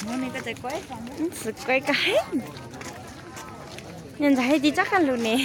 Xwm kuaib koj heev. Nyob ntxawg hais tias tsob kab lus ne.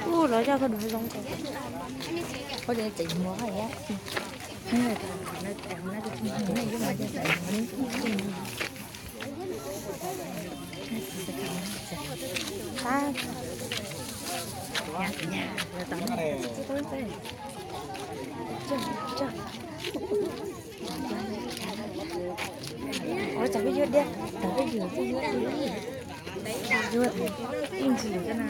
Ub, los coj koj dua zoo koj. Koj tseem mus hais. Ua tsam peb yuav diab, tsam peb yuav, yuav ib ntsis na.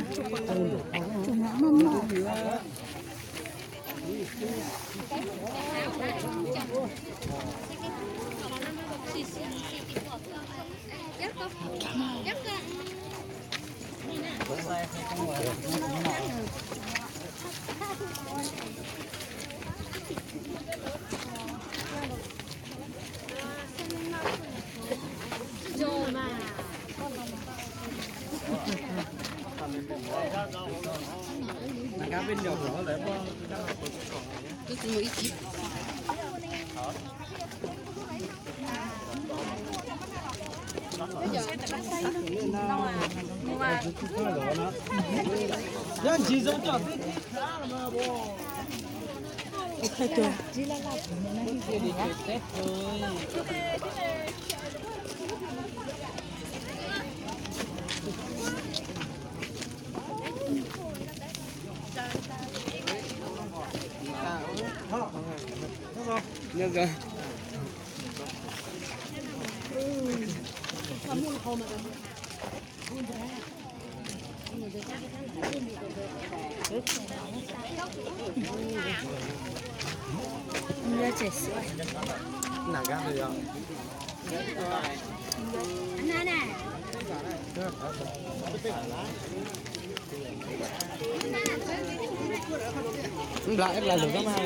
Npla ib pla lug koj mas,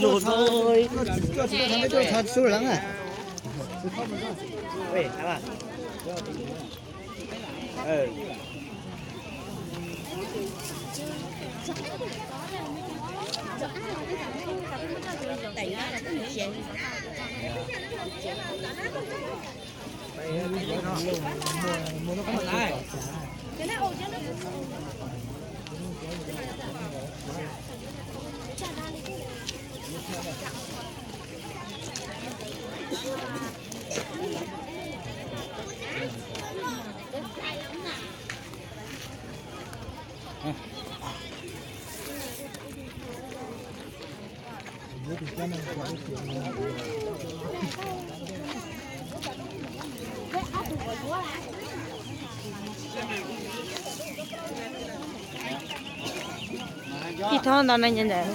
lug no, koj tsis tuaj txog peb tuaj txog xub lawm na. Ib thob ntau na nyi ntawd.